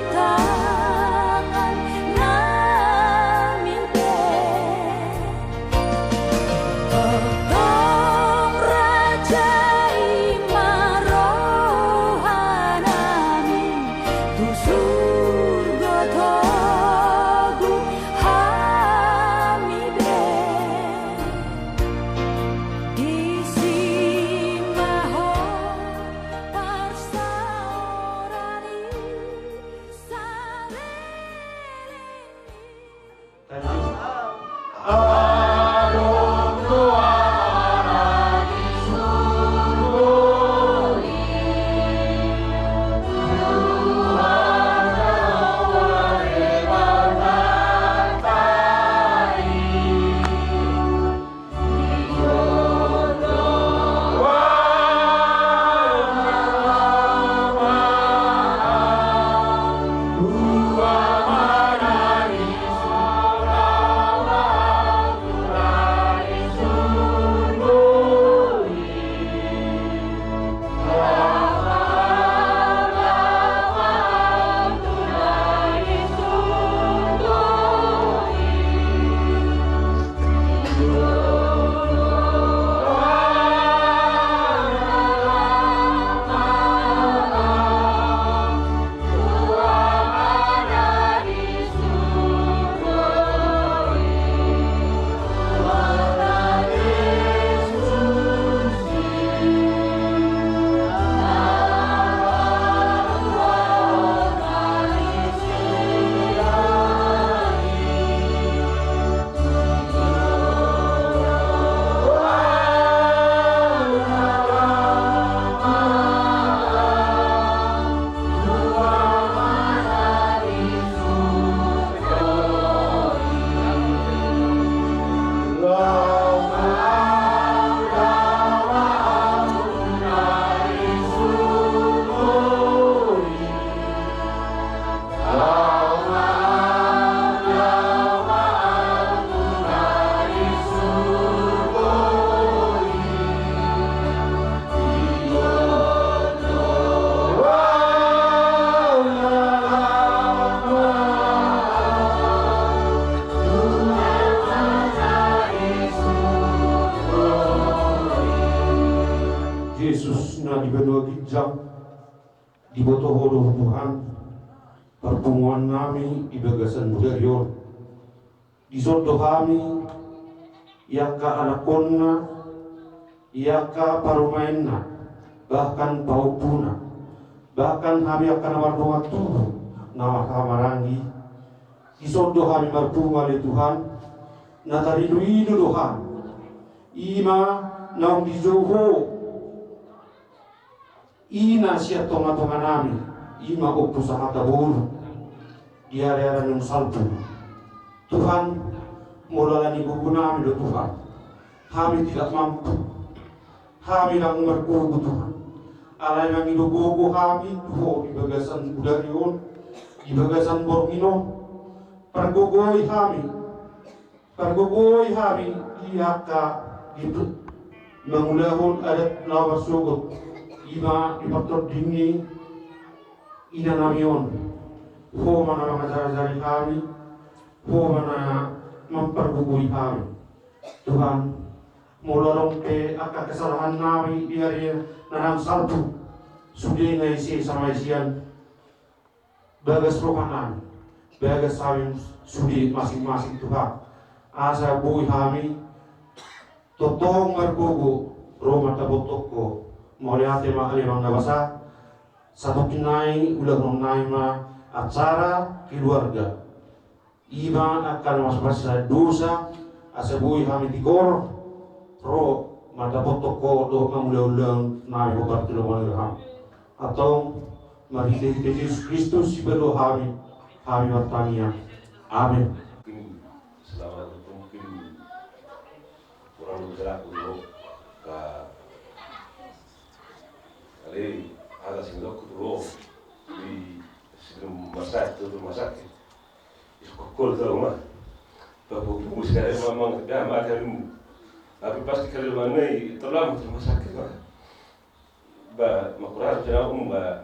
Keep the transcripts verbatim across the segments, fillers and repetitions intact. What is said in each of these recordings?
Tangan nami be. Tongtong rajai ma roha nami tu surgo, togu hami be. Disi ma ho parsaoran i saleleng i. Jesus na di banua ginjang, diboto Ho do Tuhan parpunguan nami di bagasan bodari on. Dison do hami, i angka anakhonna, i angka parumaenna, bahkan pahompuna, bahkan hami angka na mardongan tubu na marhahamaranggi. Dison do hami marpungu ale Tuhan, na tarinuinu do hami. I ma naung dijou Ho ina sian tongatonga nami, i ma Ompu Sahata boru di areara ni salpu. Tuhan, molo ala ni gogo nami do Tuhan, hami tidak mampu. Hami ndang margogo Tuhan. Alai mangido gogo hami tu Ho di bagasan bodari on, di bagasan borngin on. Pargogoi hami. Pargogoi hami di angka di mangulahon adat na marsogot, i ma di partording ni ina nami on. Ho ma na mangajarajari hami, Ho ma na mampargogoi hami. Tuhan, molo adong pe angka kesalahan nami di ari na naung salpu, sude na ise sama isian bagas roha nami, bagas hami sude masing-masing Tuhan. Asa boi hami tongtong margogo ro mandapothon Ho. Mauliate ma ale Amang na basa. Satongkin nai ulahonon nai ma acara keluarga. I ma angka na mansai dosa, asa boi hami tigor ro mandapothon Ho dohot mangulahon nami hombar tu lomo ni roham. Antong marhitehite Jesus Kristus sipatupaon hami, hami martangiang. Amen. Selamat mungkin kurang lebih selaku lo ka ale atas ini lo kutu lo di rumah sakit, rumah sakit. Iskokol tau ma. Bapak bungkus kare mamang da ma kare mu. Tapi pasti kare mana i terlambat rumah sakit ma. Ba makurang kira um ba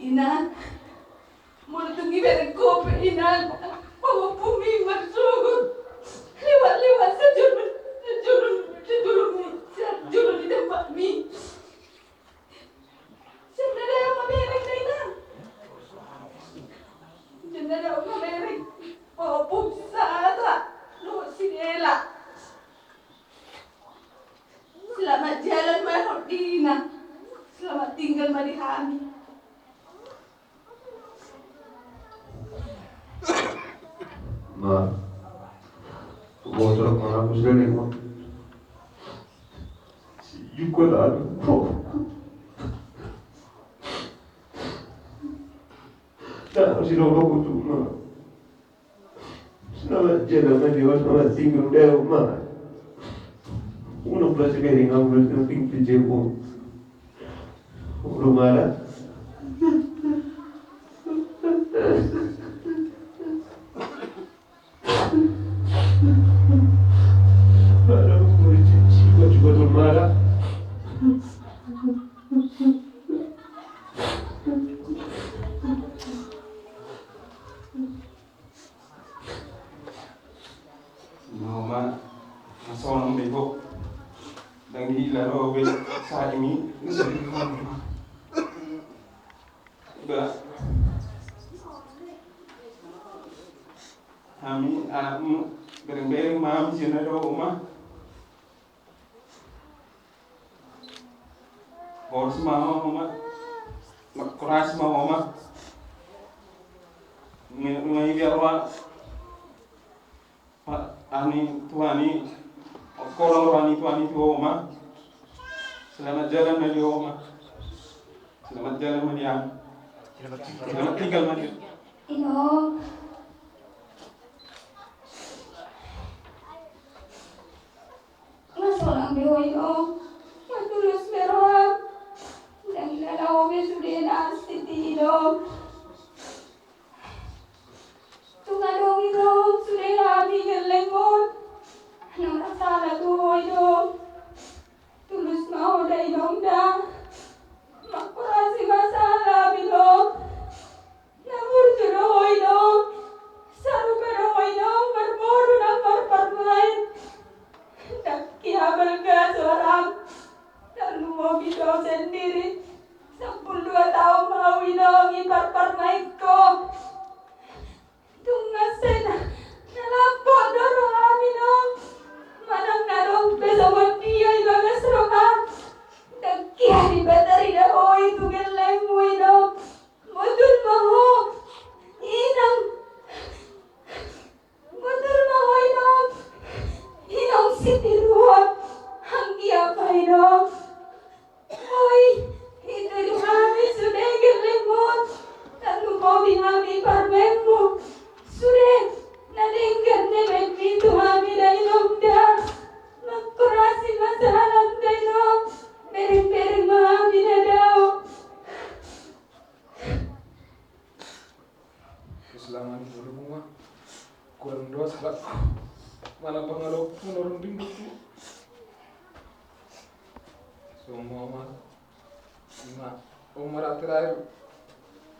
Inang, molo tung iberengku pe inang, pangompu mi marsogot. Lewat-lewat sajolo, sajolo, sajolo, sajolo di tempat mi. Sian na dao mamereng da inang. Sian na dao mamereng. Pangompu sahata dohot si Dela. Selamat jalan ma di inang. Selamat tinggal ma di hami. Ma, botorok ma aku sudah nih ma. Juga tak ada. Nah, masih dong aku tuh ma. Selamat jalan ma di hami, selamat tinggal di hami ma. Unang belas kering, unang belas kering, tinggal di jebong. Unang marah. Marah, unang cici, juga tuh marah. Ima, Oma, na sonang be ho. Ndang diila ro be saimi. Ba, hami anakmu, bereng-bereng ma hami sian na dao, Oma. Horas ma ho, Oma. Horas ma ho, Oma. Nunga, nunga iba roha, Tuhan i, Tuhan i. Horas roha ni Tuhan i tu ho, Oma. Selamat jalan ma di ho, Oma. Selamat jalan ma di hami. Selamat tinggal ma di hami. Inong. Nga sonang be ho, Inong. Nga tulus be roham. Ndang dilala ho be sude na asing, Inong. Tung adong, Inong, sude hami gellengmon. Ndang ra sala tu ho, Inong. Tulus ma ho da, Inong, da. Mangkorasi ma sala hami, Inong. Na burju do ho, Inong. Sarupa do ho, Inong, marboru nang marparumaen. Ndang hea balga soaram. Tarlumobi tu ho sandiri. Sampulu dua taon ma ho, Inong, i parparumaenko. Tung na sena, na lapot do roham, Inong. Manang na adong pe songon dia i bagas roham, ndang hea dibahen Debata ho i tu gellengmu, Inong. Botul ma ho, Inong. Botul ma ho, Inong. Inong sitiruon. Anggiat ma, Inong. Oi, itiru hami sude gellengmon. Tarlumobi hami parumaenmu. Sude na denggan dibahenmi tu hami da, Inong, da. Mangkorasi ma salam da, Inong. Bereng-bereng ma hami na dao. Keselamatan dulu, Uma. Kurang dua salah. Mana pengaruh menurun pintu? Semua, Uma. Ima, Uma, terakhir.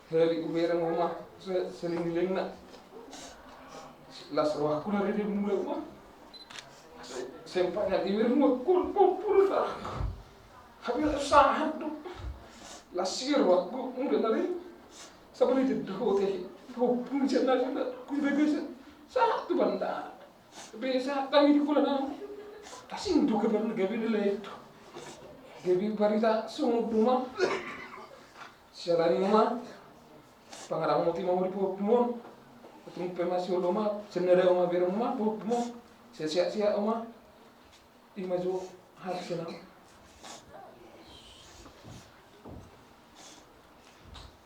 Heli ubereng, Uma. Se-, selingling na. Las rohakku na rede mula, Uma. Se-, sempatnya ibereng, Uma. Kul, kul, kul, dah. Hape sahat do. Las siro aku, mula nari. Sabar, itu do ho te. Ho, mula nari na, ku iba biasa. Sahat tu banda. Biasa kami di kola na. Asing do gabe, gabe nilai itu. Gabe barita songon i ma. Siala ni i ma. Pangarahon ma tu i ma, olo, di pahompu on. Tung pe masihol, olo ma, sian na dao ma bereng ma pahompu on. Sisehat-sehat, olo ma. I ma jo hata sian ahu.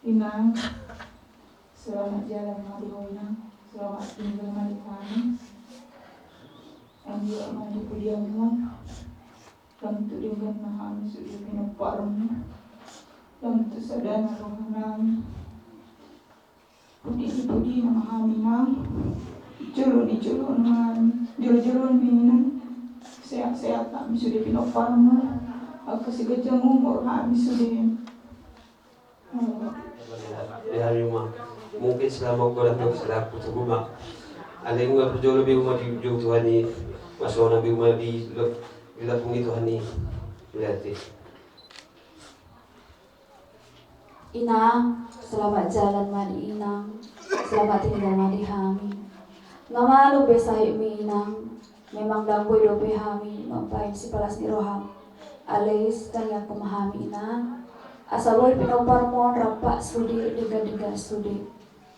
Inang, selamat jalan ma di ho, Inang. Selamat tinggal ma di hami. Anggiat ma di pudianmu. Lam tu denggan ma hami sude pinomparmu. Lam tu sada na roha nami. Pudi ni pudi na ma hami, Inang. Jolo ni jolo na ma hami. Jolo-jolo ni, Inang. Sehat-sehat hami sude pinomparmu. Angka siganjang umur hami sude. Di hami, Uma. Mungkin selama godang do selaku tu Uma. Alai nunga parjolo be, Uma, di ujung Tuhan i. Masona be, Uma, di lo-, di lambung ni Tuhan i. Berarti. Inang, selamat jalan ma di Inang. Selamat tinggal ma di hami. Nga malum be sahitmi, Inang. Memang ndang boi dope hami mambahen sipalas ni roham. Alai tangiangku ma hami, Inang, asa boi pinomparmu on rap sude, denggan-denggan sude.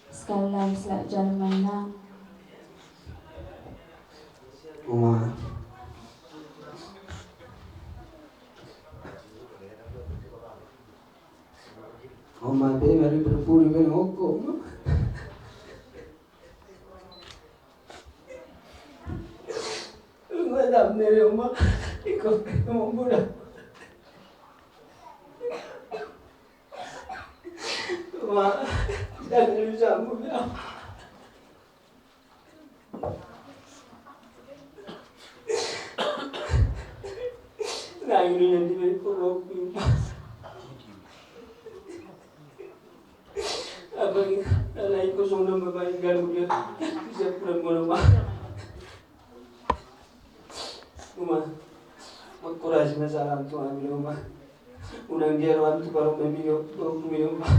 Sekali lagi selamat jalan ma, Inang. Uma. Uma, pe mari berpuri menokok. Madam ni, Uma. Ikut ke Uma, Uma. Jangan lupa, Uma. Nah, ini yang di bawah. Apa ni? Alai kosong nang babaen galu dia. Bisa pulang bola, Uma. Uma. Mangkorasi ma salam tu hami, Uma. Unang dia roham tu parombe mio, tu parombe mio, Uma.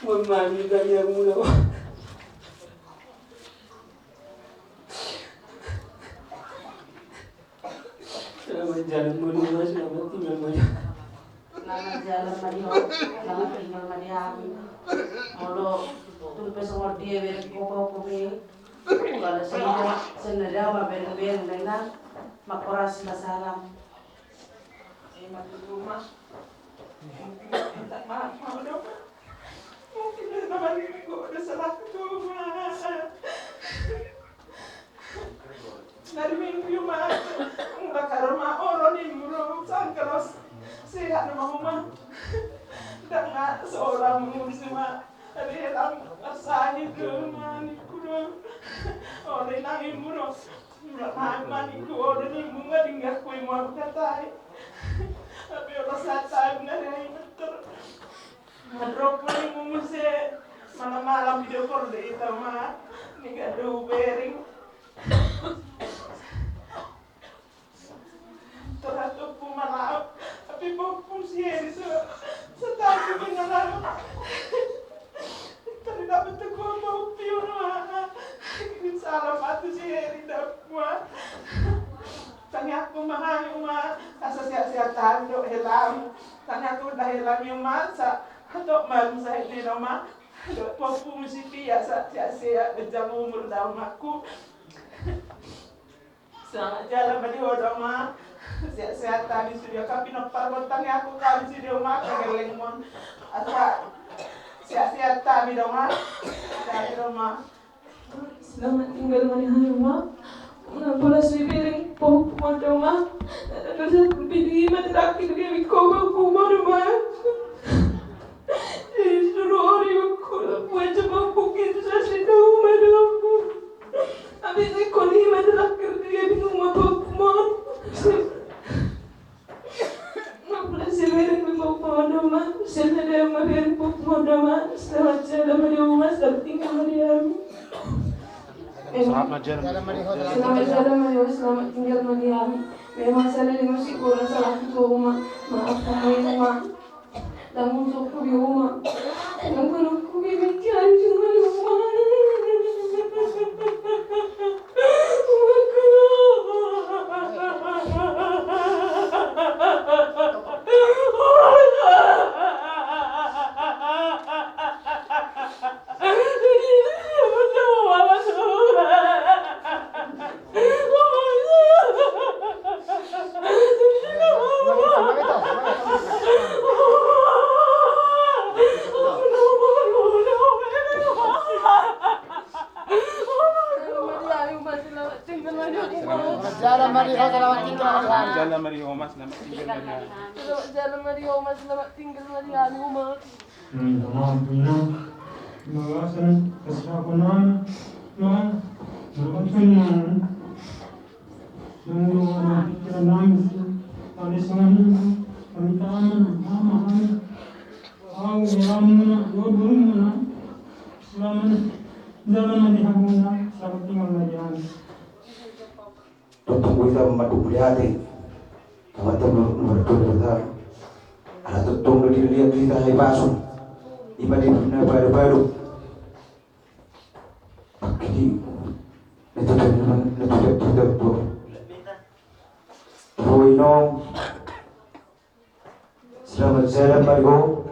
Mami, tanya mula. Selamat jalan ma di ho, Uma, selamat tinggal ma di ho. Selamat jalan ma di ho, selamat tinggal ma di hami. Molo tung pe songon dia bereng ho pahompu i. Molo songon dia, songon dia ma bereng-bereng, Inang. Mangkorasi ma salam. Ima tu Uma. Minta maaf ma ho do, Uma. Mungkin do na margogo do salahku tu ho, Uma. Nari minggu, Uma. Mula karo ma olo nimmu do, sangkal os. Sehat nama ho, Uma. Ndang nga sola muse ma. Ade helam, arsahit do, Uma, ningku do. Olo, Inang, immu do. Mula main ma ningku olo nimmu, nga denggan ho immu, Uma, hatai. Tapi olo sahat taon na, Inang, ter-, mandok ho nimmu muse. Malam-malam video call do hita, Uma. Ninna do hubereng. Terhadap pumalaut, tapi pahompu si Heri so, so tau pe na laut. Tadi dapat tegur pahompu, Uma. Kirim salam ma tu si Heri, dapua. Tangiangku ma hami, Uma, asa sehat-sehat hami dohot helam. Tangiangku dohot helam, Uma, asa hatop malum sahit ni, Uma. Dohot pahompu muse pe, asa sehat-sehat, ganjang umur da, Uma, ku. Selamat jalan ma di ho da, Uma. Sehat-sehat hami sude, angka pinompar, tangiangku hami sude, Uma, angka gellengmon. Asa sehat-sehat hami da, Uma. Hami da, Uma. Selamat tinggal ma di hami, Uma. Nga pola so hubereng pahompu on da, Uma. Dosa pidi ma terakhir dia biko pahompu on, Uma. Jadi suruh ori aku buat coba bukit sasi tahu ma da, Uma. Habis ikon i ma terakhir dia di rumah pahompu on. Mauliate, bereng pahompu on da, Uma. Selamat jalan ma, bereng pahompu on da, Uma. Selamat jalan ma di ho, Uma. Selamat tinggal ma di hami. Selamat jalan ma di ho, selamat tinggal ma di hami. Memang saleleng muse pola salahku tu ho, Uma. Maaf ma, Uma. Ndang husungkun be, Uma. Ndang husungkun be, Uma. Selamat jalan ma di ho, selamat tinggal ma di hami. Selamat jalan ma di ho, Mas, selamat tinggal ma di hami. Selamat jalan ma di ho, Mas, selamat tinggal ma di hami, Uma. Hmm, maaf, Ina. Maaf, Ina. Kasih aku, Ina. Ina. Maaf, Ina. Yang doa pikiran nangis. Tadi sana, kami taman, mama, kami. Au, ya, Ina. Dua, dua, Ina. Selamat jalan ma di hami, Ina. Selamat tinggal ma di hami. Tongtong do hita mandok mauliate tu Amanta Martua Debata. Ala tongtong do dilehon hita hahipason, i ma di na balu-balu. Pangkiti na tutu, na tutu, tutu, tutu. Ho inong, selamat jalan ma di ho,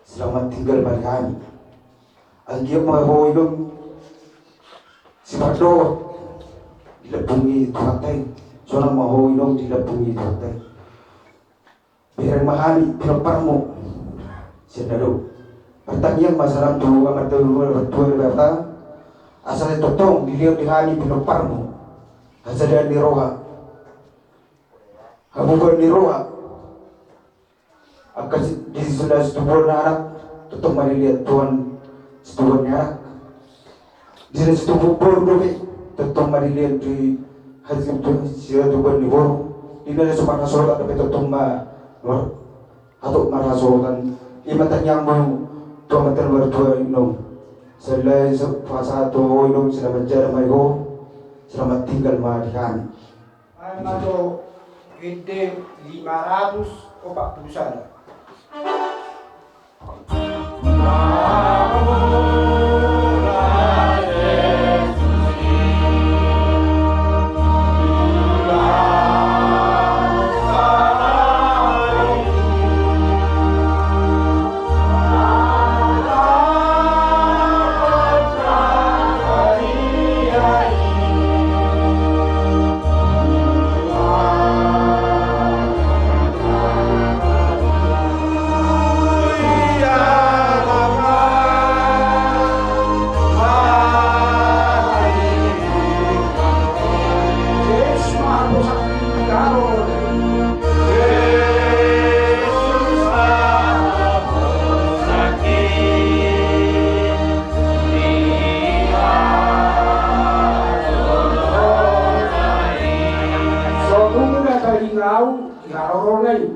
selamat tinggal ma di hami. Anggiat ma ho inong sipardohot di lambung ni Tuhanta i. Sonang ma ho inong di lambung ni Tuhanta i. Bereng ma hami pinomparmu sian na dao. Martangiang ma salam tu Amanta Martua Debata, asa tongtong dilehon di hami pinomparmu, hasadaan ni roha, hamubaon ni roha. Angka si-, di sela situbuan anak, tongtong ma dilehon Tuhan situbuan ni anak. Di sela situbuan boru dope, tongtong ma dilehon di hasi-, situbuan ni boru. Di na so marhasohotan dope, tongtong ma mar-, hatop marhasohotan. I ma tangiangmu tu Amanta Martua inong. Selain se-, pasahat tu ho inong, selamat jalan ma di ho, selamat tinggal ma di hami. Ai ma jo gendeng lima ratus opat pulu sada. So nunga taringot au di harorona i.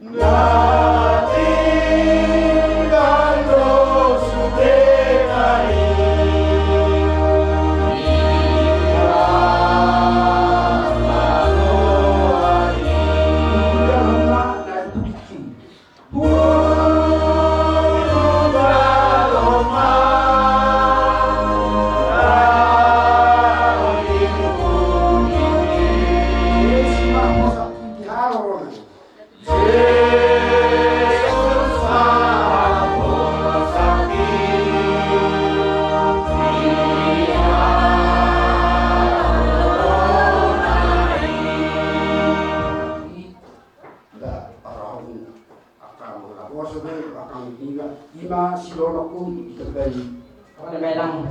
Na tinggal do sudena i.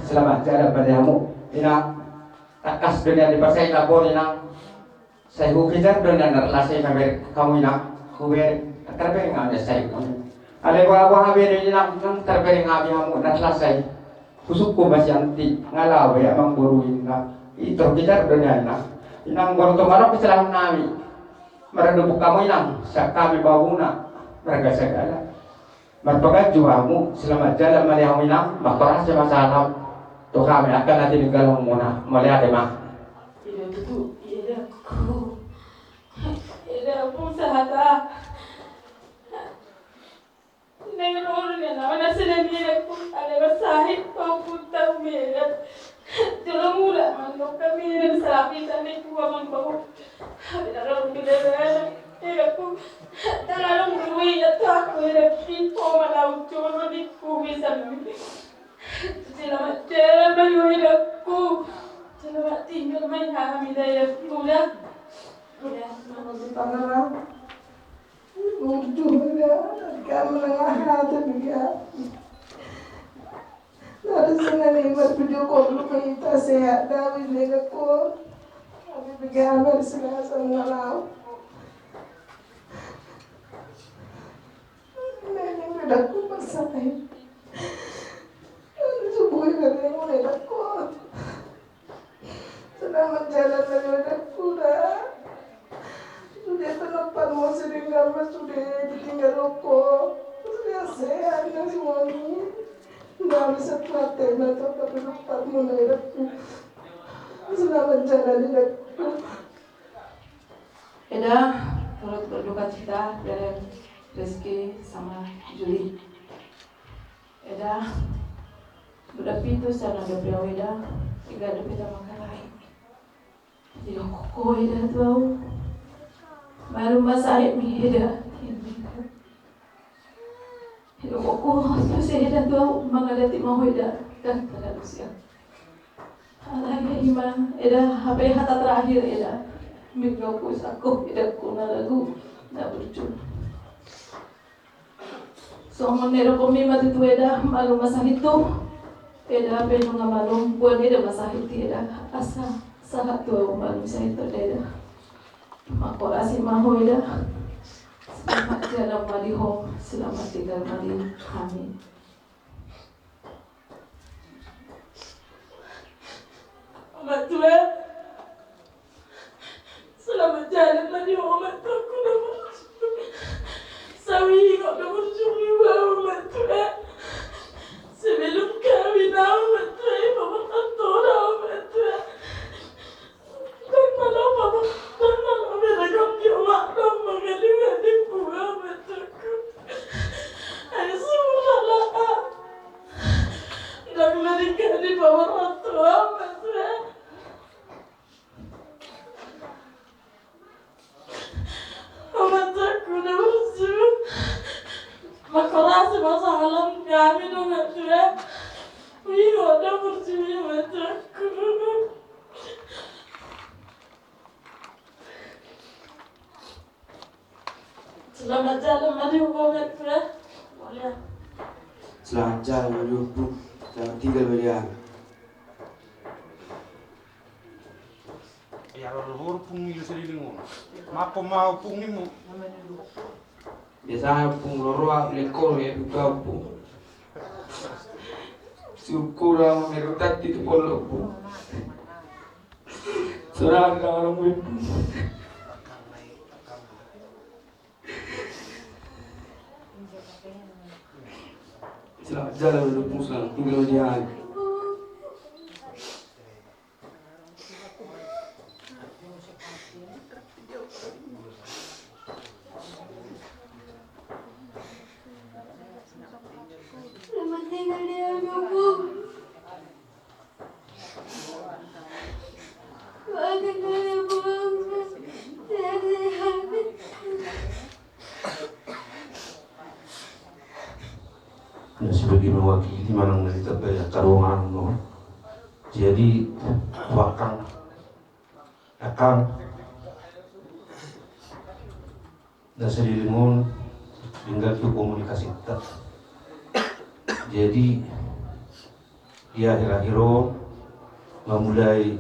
Selamat jalan ma di hamu, Inang. Tangkas do nian dipasai lapo, Inang. Sai hukejar do nian na las i, mamereng hamu, Inang. Hubereng, tarbereng hami sai. Alai boha-boha be do, Inang, nang tarbereng hami hamu na las i. Husungkun ma sian tingki, nga laho be amang boru, Inang. I tor kejar do nian, Inang. Inang, boru, tongon adong kecelahan nami. Mardomu hamu, Inang, sian hami baoa muna, marga Sagala. Marpaganju hamu, selamat jalan ma di hamu, Inang, marhorase ma salam tu hami angka na tininggalhon muna, mauliate ma. Tutu, eda ku. Eda ku sahata. Nai roro ni na mana sene ni eda ku, ale ba sahit, pau puta meda. Jolo mula mandok kami dan sapi tani ku amang bau. Eda roro ni eda ku. Dalam dulu eda tu aku eda ku. Pau malau jolo ni ku bisa. Selamat jalan ma di ho edakku. Selamat tinggal ma di hami da edakku da. Ya, selamat bertanggal. Burju da. Kami menengah hati dia. Dari sana ni bervideo call dulu kita sehat da wis edakku. Kami begambar selasa mengalau. Memang edakku masalah. Subuhi memang edakku. Selamat jalan lagi edakku da. Sude penempatmu sering gambar sude ditinggal loko. Sude sehat na suami. Nda bisa kuat na tapi penempatmu na edakku. Selamat jalan edakku. Eda, turut berduka cita dari Rizky sama Juli. Eda, udah pitu sana udah beliau eda, tiga udah pita mangkatai. Tidak koko eda tu au. Baru masa mi eda. Eda koko tu saya eda tu au mangadati mau eda kan terlalu siang. Alai ima eda hape hata terakhir eda. Minggu ku sako eda ku na lagu na burju. Songon na didok mi ma tutu eda malum ma sahit tu. Eda pe nunga malum boan eda ma sahit eda asa sahat tu au malum sahit tu eda. Mangkorasi ma ho eda. Selamat jalan ma di ho, selamat tinggal ma di hami. Omak tua. Selamat jalan ma di ho omak tuaku na burju. Sawi kok na burju ni ba omak tua. Sebelum kawin omak tua, i pamartanto omak tua. Dang malo papa, dang malo beregon di omak dong mangaliwani bua omak tuaku. Ayo semua lala. Dang lari kali pamartanto omak tua. Omak tuaku na burju. Mangkorasi ma sahalam kami do omak tua. Wih, oda burju ya omak tuaku. Selamat jalan ma di ho omak tua. Selamat jalan ma di ho ompung. Selamat tinggal ma di hami. Ya, lalu huruf pung itu sering dengung. Maaf, maaf, pung ini mu. Biasanya pung loroa lekor ya, buka pung. Syukur ama merutati tu pondok pung. Saudara orang pung. Selamat jalan untuk pung, selamat tinggal di hati. Na sebagai mewakili manang na ditambai angka dongan, no. Jadi, wakang, akang, na saleleng on, tinggal tu komunikasinta. Jadi, di akhir-akhir on, mamulai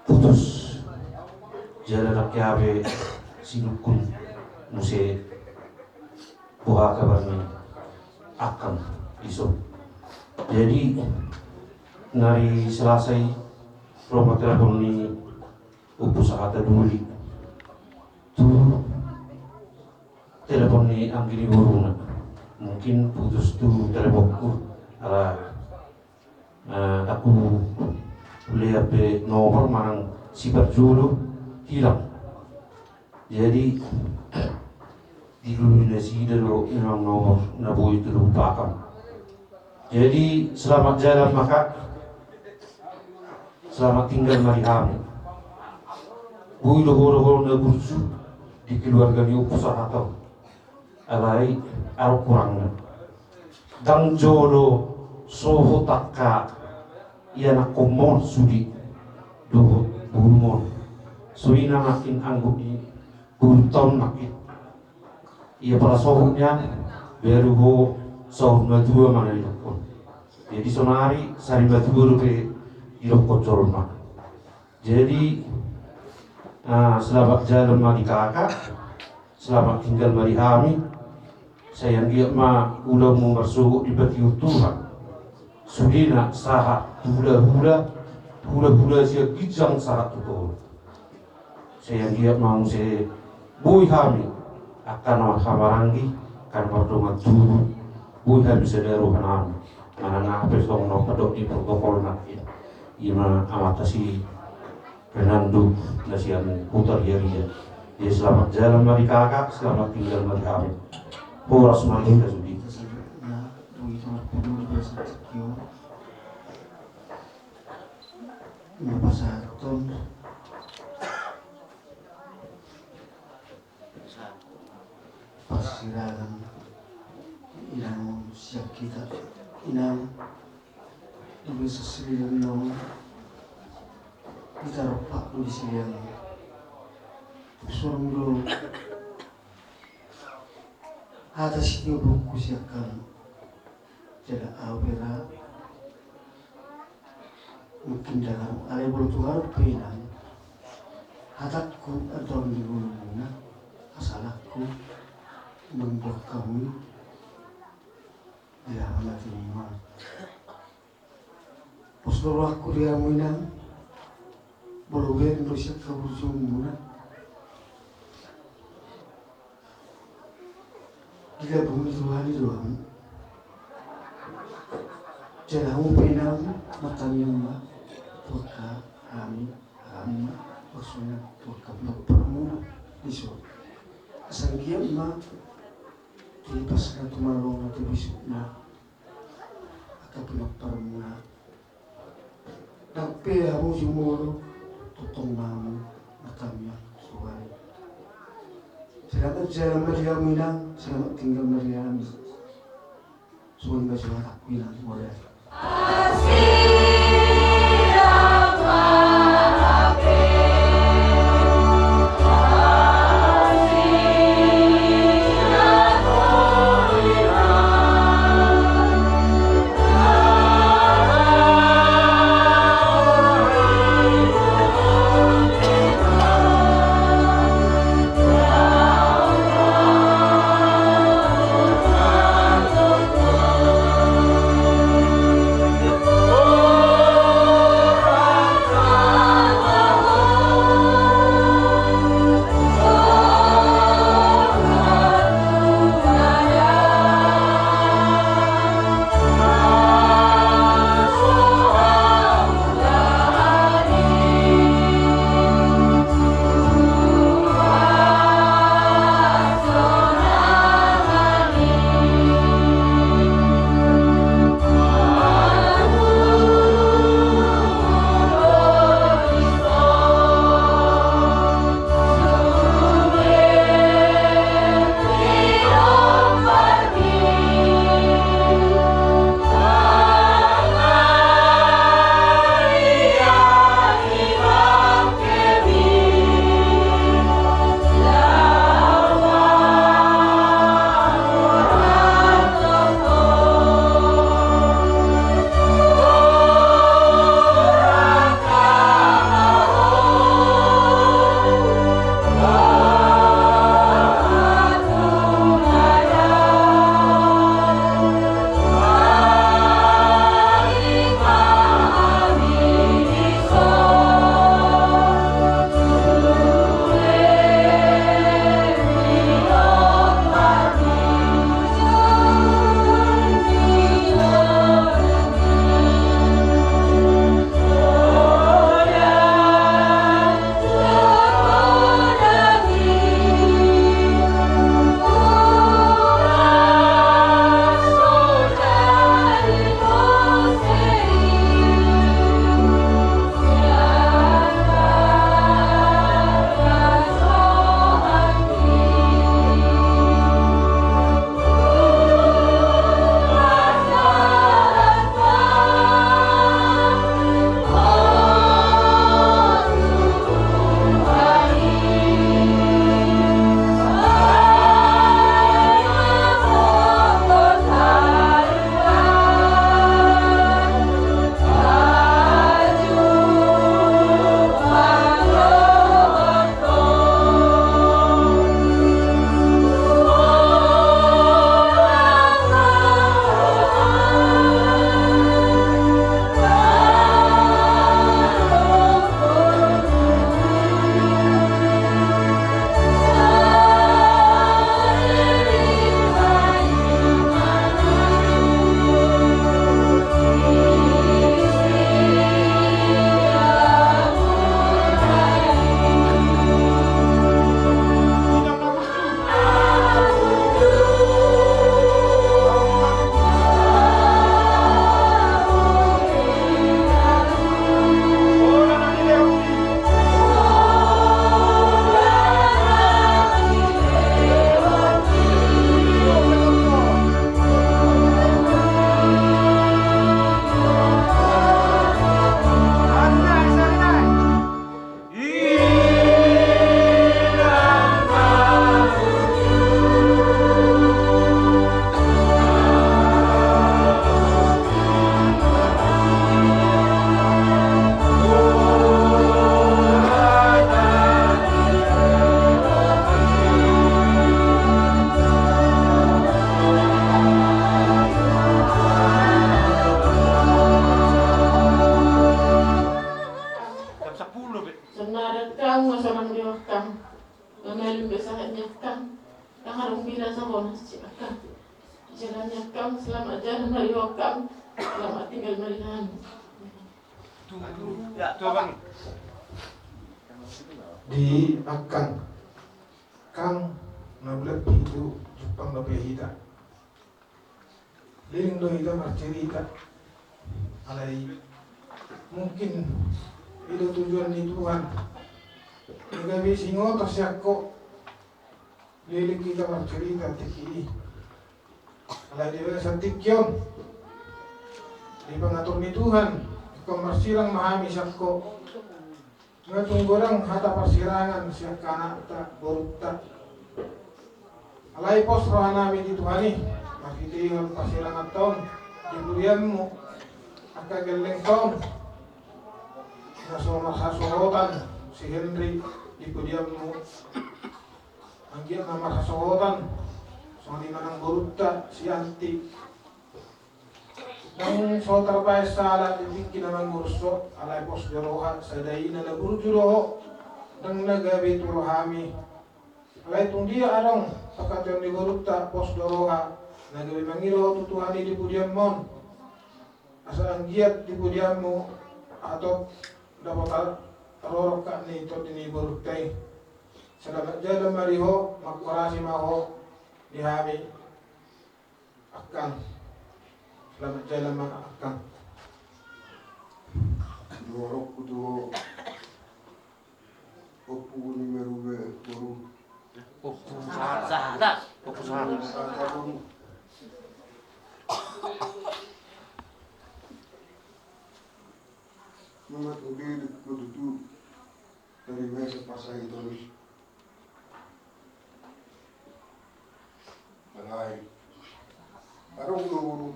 putus jala nangkin hape sinungkun muse boha kabar ni akang dison. Jadi, nari Selasa i, ro ma telepon ni Ompu Sahata Duli tu telepon ni anggi ni boruna. Mungkin putus tu teleponku, ala, eh, aku Lean pe nomor manang si parjolo hilang. Jadi dilului nasida do memang nomor na boi tu lupakan. Jadi selamat jalan ma, Kak. Selamat tinggal ma di hami. Boi do ho dohonon na burju di keluarga ni ompu sahat on. Alai adong hurangna. Ndang jolo sohot angka ianakkonmon sude dohot borumon. Songon i nangkin anggo di guru taon nangkin. Ia pala sohot nian baru ho saur matua ma na didokkon. Jadi sonari sari matua dope didokkon jolma. Jadi ah, selamat jalan ma di kakak. Selamat tinggal ma di hami. Sai anggiat ma ulaonmu marsogot dipatiur Tuhan. Sudena sahat tu hulahula, hulahula sian ginjang sahat tu toru. Sai anggiat ma muse boi hami angka na marhahamaranggi, angka na mardongan tubu, boi hami sada roha nami. Manang aha pe songon na pandok ni protokol nangkin. Ima amanta si Fernando na sian Huta Riaria. Jadi selamat jalan ma di kakak, selamat tinggal ma di hami. Horas ma di hita sude. Nah, begitu, begitu, begitu. Ima pasahaton. Parsirahan inang sian hita, inang, di basa sirian naung hita rompak do di sirian. Suang do hata sitiobokku sian hamu. Jala au pe ra mungkin dalam alai bolo tu hamu pe inang. Hatangku antaon di ngolumuna, asa halakku mambuat hamu di hamatean. Pos do rohangku di hamu inang, molo bereng do sian haburjuonmuna. Dilambung ni Tuhan i do hamu. Jala hamu pe inang, martangiang ma tu angka hami, hami ma, maksudna tu angka pinompar muna dison. Asa anggiat ma tu hipas na, tu malo na, tu bisuk na, angka pinompar muna. Ndang pe hamu jumolo, tongtong ma hamu martangiang suari. Selamat jalan ma di hamu inang, selamat tinggal ma di hami. Suari ma suara inang, mauliate. Sonari angkang, sonang di angkang. Sonari be sahat ni angkang. Angkang adong bila songon si angkang. Jalan ni angkang, selamat jalan dari angkang. Selamat tinggal mari nang. Di angkang. Angkang na bulat pitu jumpang dope hita. Leleng do hita marcarita. Alai mungkin i do tujuan ni Tuhan. Gabe singoto sian ho. Leleng hita marcarita tingki i. Alai di bagasan tingki on, di pangatur ni Tuhan, ingkon marsirang ma hami sian ho. Nga tung godang hata parsirangan sian angka anakta, borunta. Alai pos rohanami di Tuhan i, marhitehon parsiranganta on di pudianmu, angka gellengta on na so marhasohotan si Henry di pudianmu. Anggiat na marhasohotan songon i ma nang borunta si Anti. Ndang so tarbaen sala di tingki na mangurus ho, alai pos do roha, sada ina na burju do ho. Ndang na gabe tu rohami. Alai tung dia adong panghataion ni borunta, pos do roha na gabe mangido ho tu Tuhan i di pudianmu on. Asa anggiat di pudianmu hatop dapotan rorongkap ni tondi ni borunta i. Selamat jalan ma di ho, mangkorasi ma ho di hami. Angkang. Selamat jalan ma angkang. Dorong ku tu ho. Ompu ni Marube, boru. Ompu Sahata. Ompu Sahata. Sahata, boru. Nunga tu dia di kututu. Dari biasa pas saya terus. Alai. Adong do boru,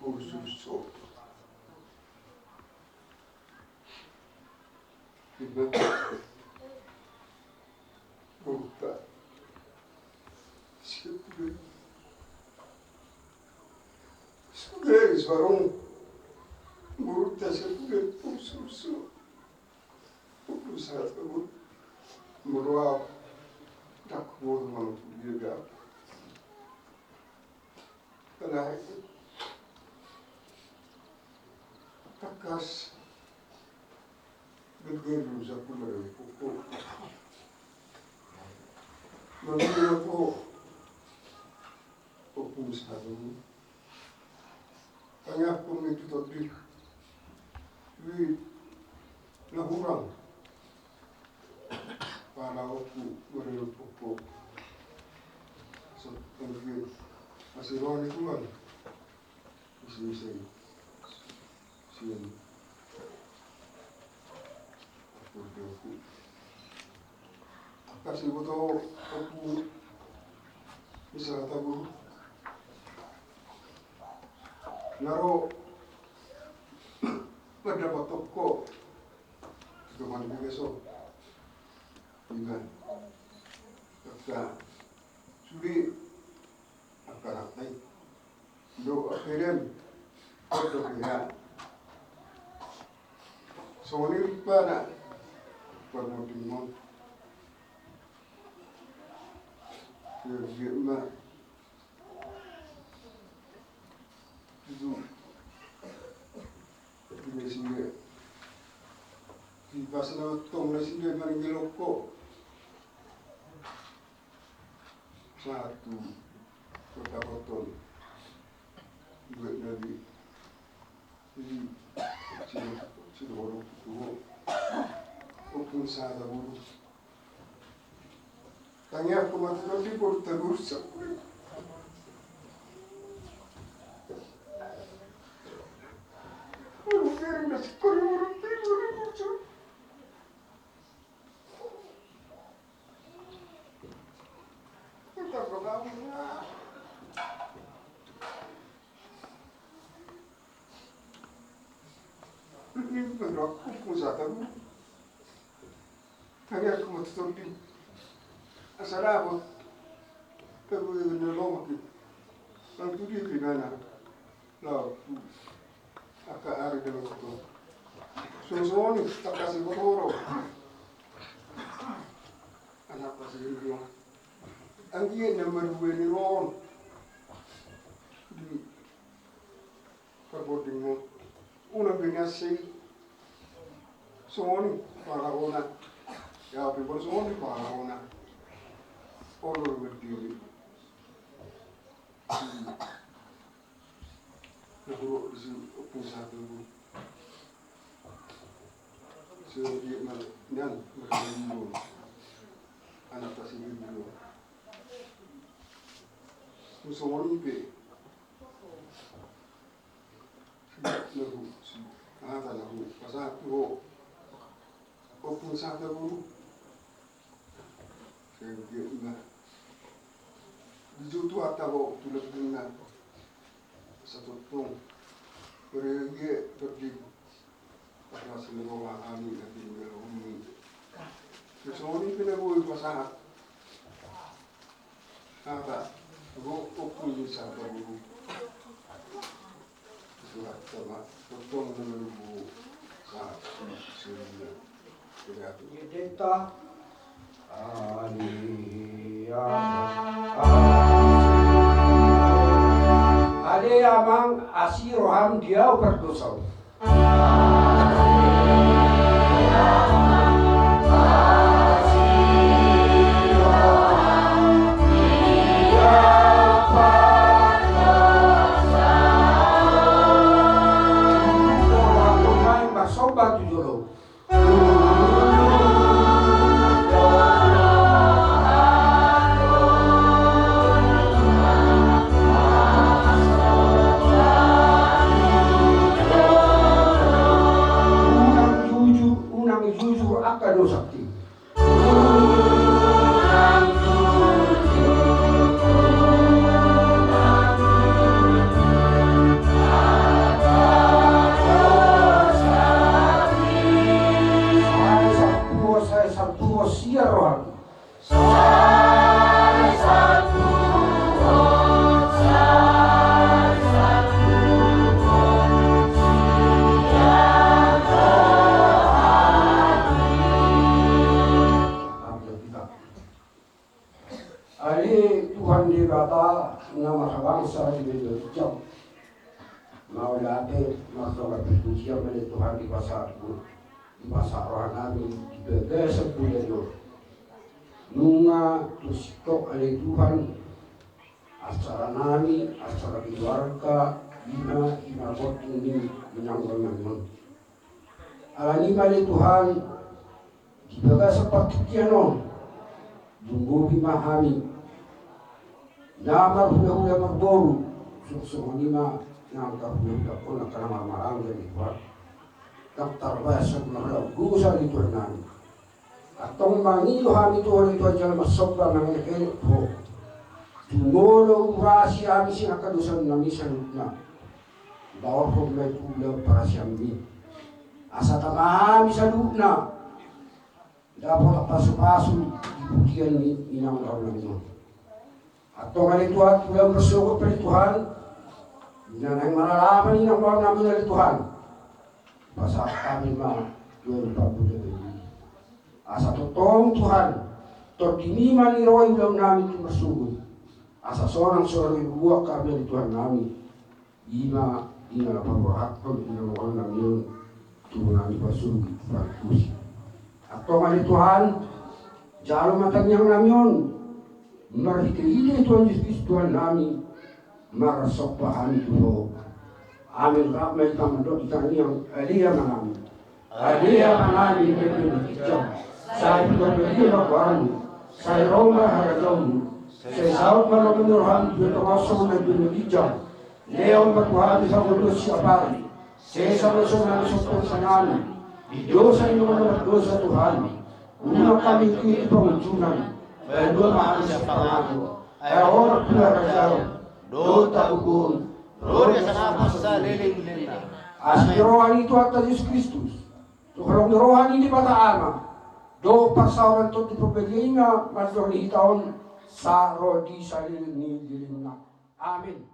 boru suso. Iba. Borunta. Siap, sude. Sude, suarong. Borunta, siap, sude. Suso. Suso, suso. Molo au. Dak, molo, molo, dia, dia. Alai tangkas. Gelgel do sampulu ribu. Mangkira ko. Opung satu. Tangiangkon ma tu tondi. Duit na hurang. Pala oku, mari oku. So, thank you. Masih roh ni Tuhan. Isi-isi. Sian. Oku, oku. Kasi boto oku. Bisa tabu. Naro. Pada batokko. Tuhan Yesus. Iman. Kata sulit. Angka anak nai. Do akhirnya. Kau do kira. Songon i rupana. Parmodimon. Kira-kira. Itu. Di sini. Di pas na tong na sini mari gelokko. Satu. Kota Koton. Duit nabi. Jadi sini, sini baru tuh. Opung satu baru. Tangiangkon ma tu tondi, boru tagur sampulu. Boru kering na sikori, boru kering, boru kering. Kita bergabung ya. Ini berlaku pusat aku. Tangiangkon ma tu tondi. Asa dapot. Tapi ini lomak itu. Kalau tu dia di mana? Laut. Angka ari dalam itu. Songon i tangkas i botoro. Anak pasi rindu. Anggiat na marhua ni roham di parbondingmu. Unang be na sai songon i pangarahona. Ia pe molo songon i pangarahona, olo do berdiri. Na hurok disi ompung sahata boru. Songon i ma nian marhua ni roham. Anak pasi rindu. Songon i pe. Na hu, aha ta na hupasahat tu ho, ompung sahata boru. Sai anggiat ma dijou Tuhanta ho tu lambungna. Satongtong. Bere ia berdiri. Parlas ni roha hami na pinjalo hami. Songon i pe na boi pasahat. Hata, ro ompung sahata boru. Surat sama, tongtong na lubu. Sahat, surat. Tidak. Gedeta. Ale amang, asi roham, dia pardosa. Marsomba tu jolo. Unang jujur, unang jujur angka dosangki. Sae sampulu, sae sampulu sia roham. Ale Tuhan Debata na marhabangsa di banua ginjang, mauliate, mardongan pujian ma ale Tuhan di bagasan, di bagasan rohanami di bagasan bulan on. Nunga tung singkop ale Tuhan acara nami, acara keluarga, ima, ima bonding ni inang rohanami on. Alani i ma ale Tuhan, di bagasan partingkian on, dung lobi ma hami na marhulahula marboru, songon i ma na angka hulahula on angka na marmaranggi ale Tuhan. Ndang tarbahen marlaok dosa ale Tuhannami. Antong mangido hami tu Ho ale Tuhan jala marsomba mangelekelek tu Ho. Jumolo urasi hami sian angka dosanami saluhutna. Bahen Ho ma tu ulaon parasianmi. Asa tama hami saluhutna dapotan pasupasu di pudian ni inang rohanami on. Antong ale Tuhan, ulaon marsogot pe ale Tuhan, na naeng maralaman inang rohanami on ale Tuhan. Pasahat hami ma tu Ho pambuda beli. Asa tongtong Tuhan, tondimi ma niroi ulaonnami tu marsogot. Asa sonang so ro i buat hami ale Tuhannami. Ima, ima na paborhathon inang rohanami on tu nami pasogit partusi. Antong ale Tuhan, jalo ma tangiangnami on marhitehite Tuhan Jesus Kristus Tuhannami, marsomba hami tu Ho. Amen. Rap ma hita mandok di tangiang, ale Amanami. Ale Amanami na di banua ginjang, sai pinarbadia ma goarMu, sai ro ma harajaonMu, sai saut ma lomo ni rohaM di banua tonga on songon na di banua ginjang. Lehon ma tu hami hangoluan siapari. Sesa ma songon na songkop nami di dosa ni na mardosa tu hami. Unang hami huhut tu pangunjunan. Palua ma hami sian pangago. Ai Ho do harajaon dohot hagogoon ro di atas nasa saleleng ni lelengna. Asi ni roha ni Tuhanta Jesus Kristus, tu holong ni roha ni Debata Ama, dohot parsaoran Tondi Parbadia i ma mandongani hita on, sa ro di saleleng ni lelengna. Amen.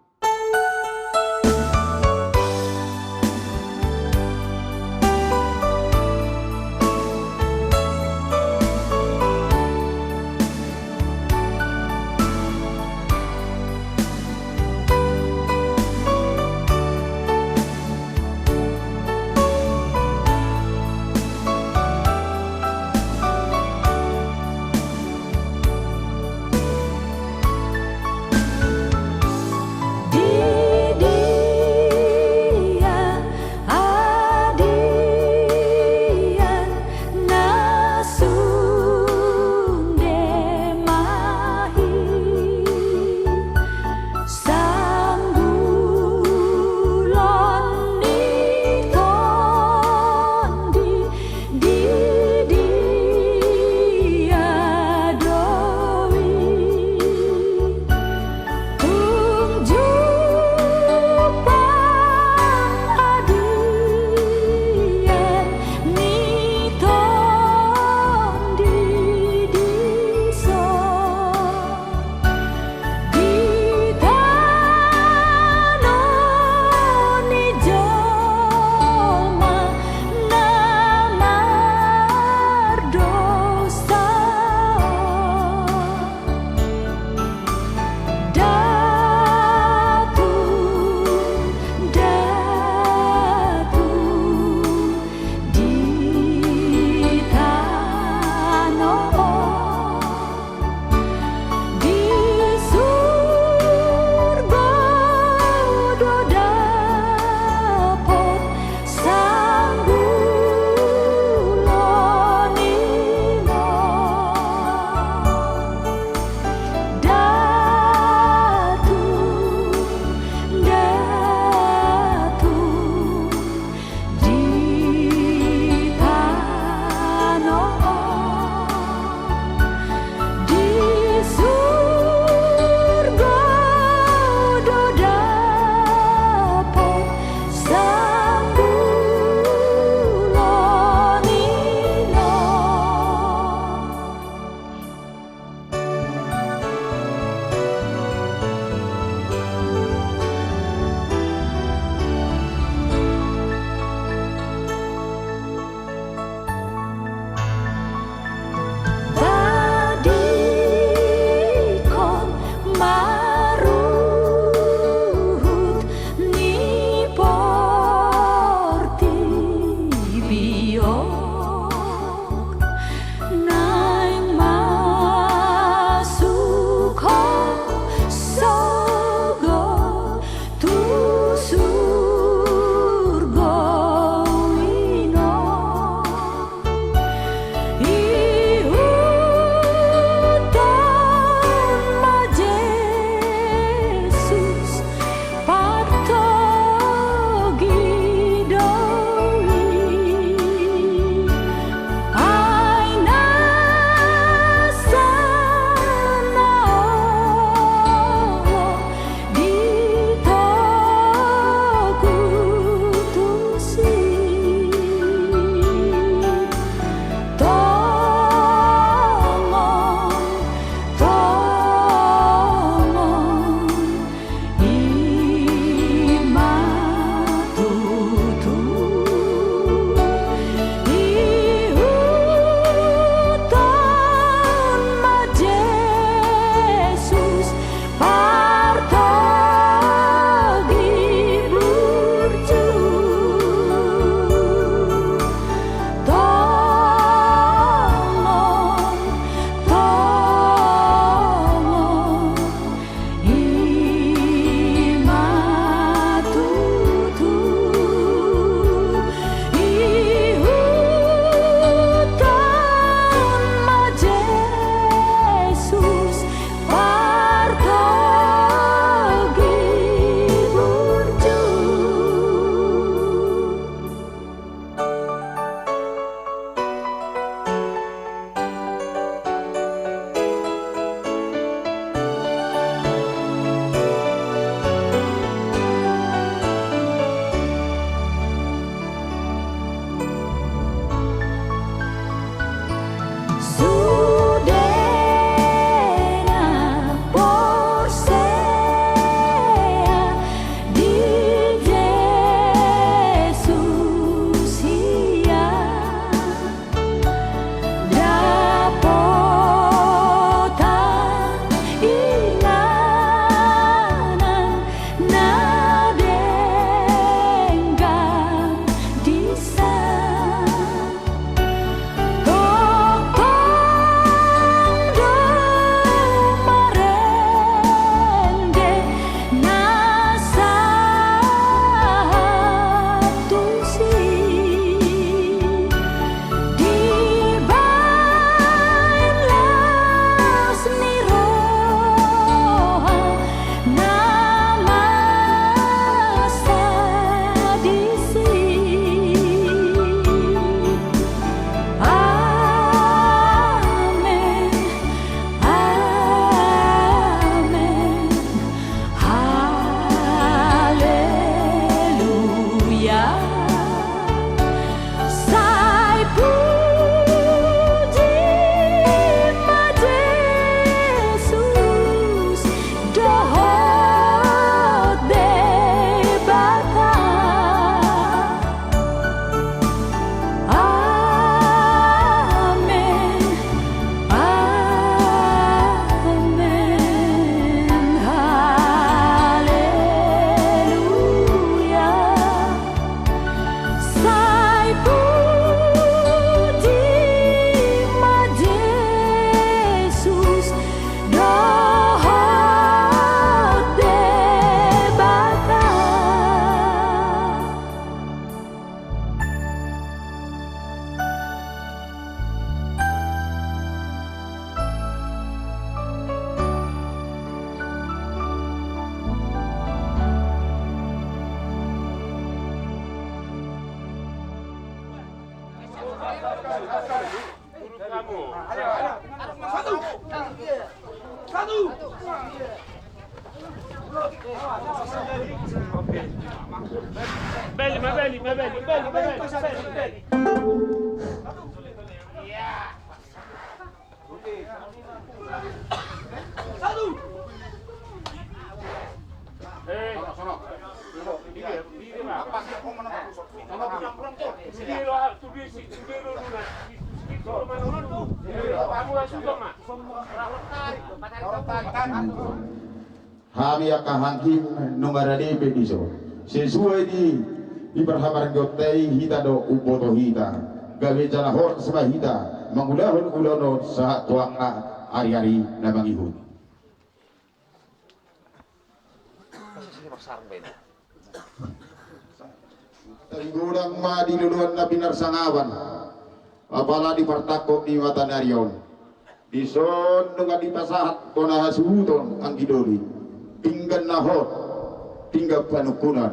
Hami angka hakim nunga rade pe dison. Sesuai di, di parhamargionta i hita do umboto hita. Gabe jala horas ma hita mangulahon ulaon on sahat tu angka ari-ari na mangihut. Tarigodang ma di loloan na pinarsangapan. Apala di partangkok ni mata ni ari on. Dison nunga dipasahat bona hasuhuton anggi doli. Pinggan na hot, pinggan panungkunan.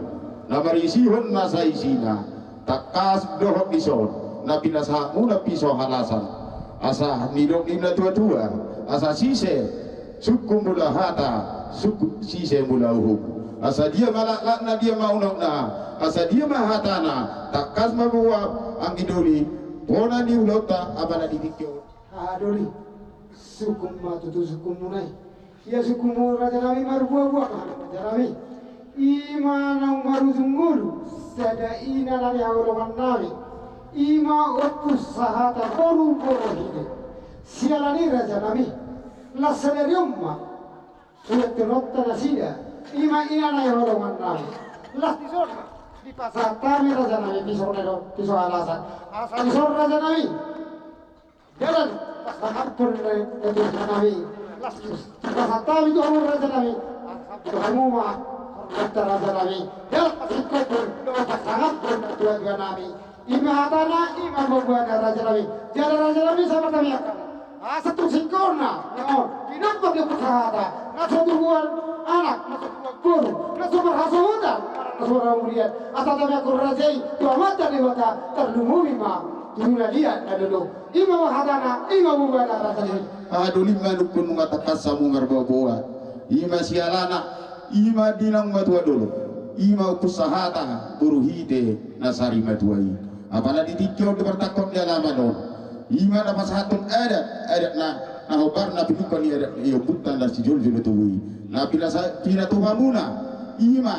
Na marisihon nasa isina. Tangkas dohot dison. Na pinasahatmuna piso halasan. Asa nidok ni na tua-tua. Asa sise sungkun mula hata, sungkun sise mula uhum. Asa dia ma laklakna, dia ma unokna, asa dia ma hatana, tangkas ma boa anggi doli, bona ni ulaonta apala di tingki on. Haha doli, sungkun ma tutu sungkunmuna i. Ia sungkunmu raja nami marbuabua ma raja nami. I ma naung marujung ngolu, sada ina na nihaholongan nami. I ma Ompu Sahata boru Borohite. Siala ni i raja nami, las sadari on ma sude tononta nasida, i ma ina na nihaholongan nami. Las dison ma dipasahat hami raja nami piso na do, piso halasan. Asa dison raja nami. Jala pasahathon raja nami. Las dison dipasahat hami tu hamu raja nami. Asa tu hamu ma hormata raja nami. Jala pasahathon do pasahathon na tua-tua nami. I ma hatana, i ma boaboana raja nami. Jala raja nami sabar nami angka. Asa tung singkonna, on, didok do Ompu Sahata, na so tubuan anak, na so tubuan boru, na so marhasohotan, na so marhamulian. Asa tamiangkon raja i tu Amanta Debata, tarlumobi ma tu na liat na lolo. I ma hatana, i ma boaboana raja nami. Aha doli manungkun nunga tangkas hamu marboaboa. I ma sialana, i ma di naung matua dolok, i ma Ompu Sahata Borohite na sarimatua i. Apala di tingki on di partangkok ni alaman on, i ma na pasahathon adat, adat na, na hombar na pinungka ni adat ni ompunta na sijoljol tubu i. Na pinasa-, pinatuhamuna, i ma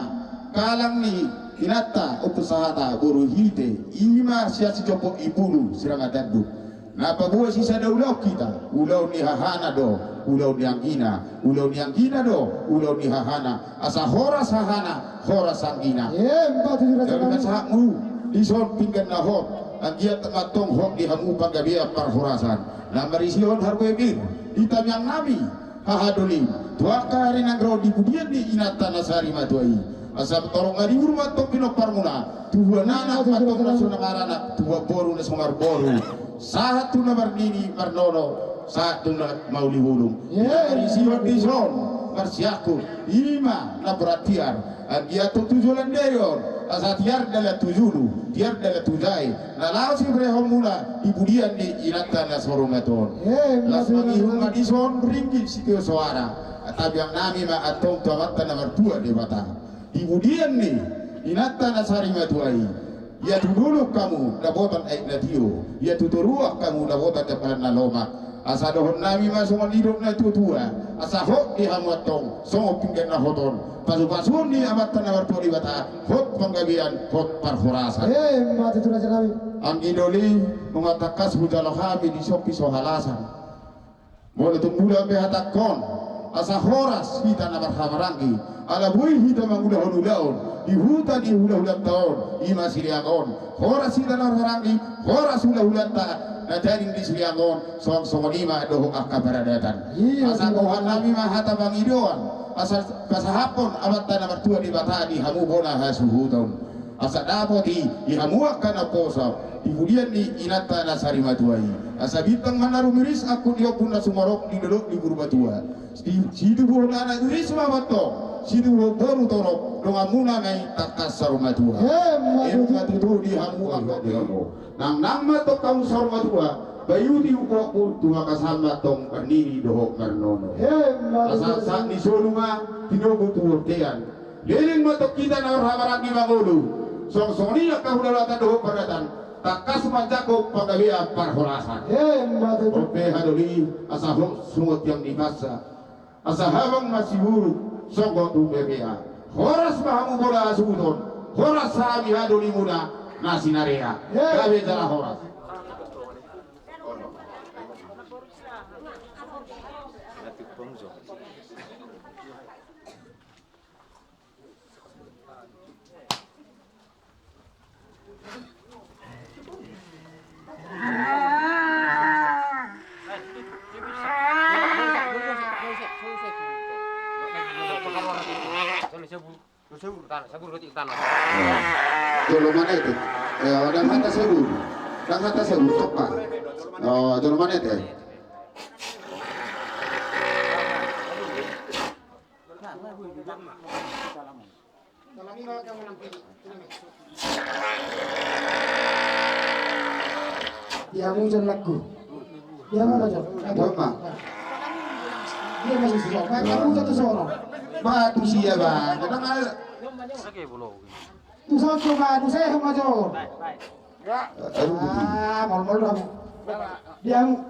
kalang ni inanta Ompu Sahata Borohite, i ma sian Sijompo Ibulu Sirangga Tanduk. Na paboa sisada ulaon hita, ulaon ni hahana do ulaon ni anggina, ulaon ni anggina do ulaon ni hahana, asa horas hahana, horas anggina. Emma tutu raja nami. Gabe pasahatmu dison pinggan na hot, anggiat ma antong hot di hamu panggabean parhorasan. Na marisihon harbue pir di tangiang nami. Haha doli, tu angka ari na ro di pudian ni inanta na sarimatua i. Asa torop ma diburu ma antong pinomparmuna, tubuan anak ma antong na so maranak, tubuan boru na so marboru. Sahat tu na marnini marnono, sahat tu na mauli bulung. Iya. Ari sihon dison marsiangkup, i ma na borat tiar. Anggiat tu joloan ni ari on, asa tiar dalan tu julu, tiar dalan tu jae. Na laho siberehonmuna di pudian ni inanta na sarimatua on. Eh, las mangihut ma dison ringgit sitio soara. Tangiang nami ma antong tu Amanta na martua Debata. Di pudian ni inanta na sarimatua i. Ia tu dolok hamu dapotan aek na tio. Ia tu toruan hamu dapotan dapotan na lomak. Asa dohonon nami ma songon nidok na tuatua. Asa hot di hamu antong songon pinggan na hot on. Pasupasuon ni Amanta na martua Debata, hot panggabean, hot parhorasan. Eh, emma tutu raja nami. Anggi doli, nunga tangkas hujalo hami dison piso halasan. Molo tung mula pe hatangkon, asa horas hita na marhahamaranggi. Ala boi hita mangulahon ulaon di huta ni hulahulanta on, i ma Siriaga on. Horas hita na marhahamaranggi, horas hulahulanta na daging di Siriaga on. Songon, songon i ma dohot angka paradatan. Iya, asa iya. Boan nami ma hata pangidoan, asa pasahaphon Amanta na martua Debata di hamu bona hasuhuton. Asa dapot i di hamu angka na poso di pudian ni inanta na sarimatua i. Asa bintang ma na rumiris angkup di ombun na sumorop di dolok ni Purbatua. Di, situbuhon anak riris ma antong, situbuhon boru torop, donganmuna ma i tangkas saur matua. Emma tutu. Emma tutu di hamu angka di hamu. Nangnang ma antong hamu saur matua. Bayuti ukoku tu angka sambat tong marnini dohot marnono. Emma tutu. Asa sahat ni solu ma tinogu tu bontean. Leleng ma tong hita na marhahamaranggi mangolu. Songon songon i angka hulahulamuna dohot paradaton. Tangkas manjangkon panggabean parhorasan. Emma tutu. On pe haha doli, asa hot songon tiang ni pansa. Asa habang masiburuk songgop tu bebea. Horas ma hamu bola hasuhuton. Horas hami haha dolimuna na sinarea. Emma. Gabe jala horas. Jolo manete. Eh, ndang hata sebut. Ndang hata sebut, topa. Oh, jolo manete. Dia muncul lagu. Dia mana, Cok? Dia mana? Dia masih susah. Main lagu satu suara. Batu sia, Bang. Kadang ada. Tu soco, Bang. Tu sehat, Cok. Ah, mol-mol dong. Diang.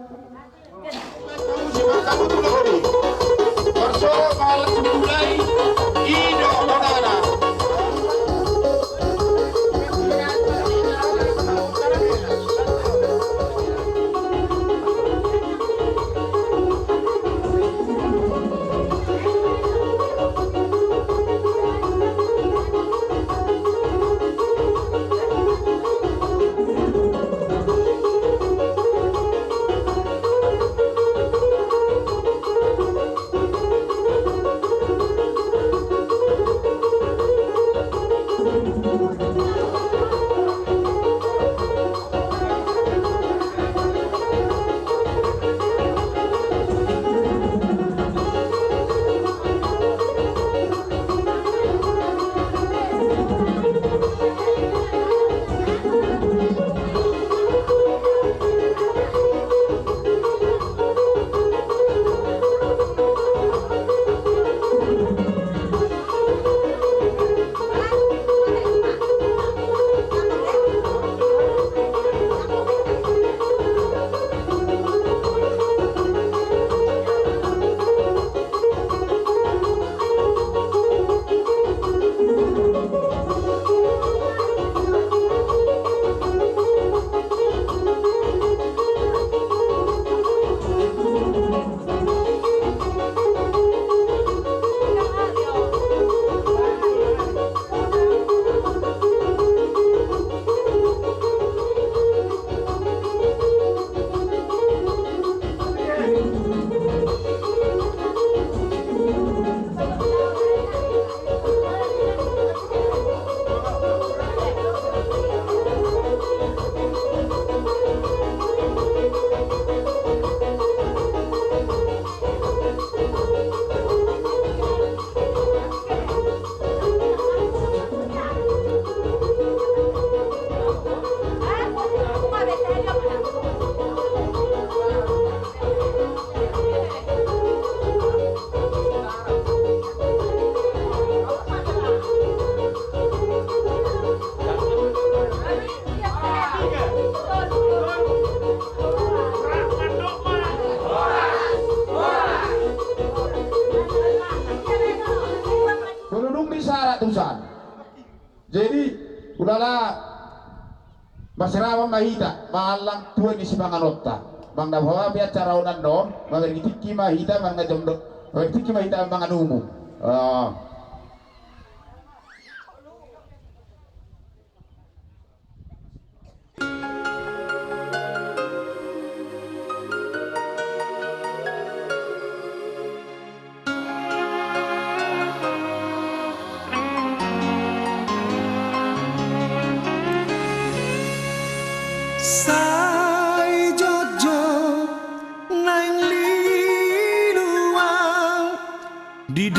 Dung di sarat tusan. Jadi, ulala, marserahan ma hita, mangallang tua ni sipanganonta. Manang na boha pe acara on annon, mangargi tingki ma hita, manang na jom do, mangargi tingki ma hita mangan umu. Ah. Sai jotjot naeng lilu au di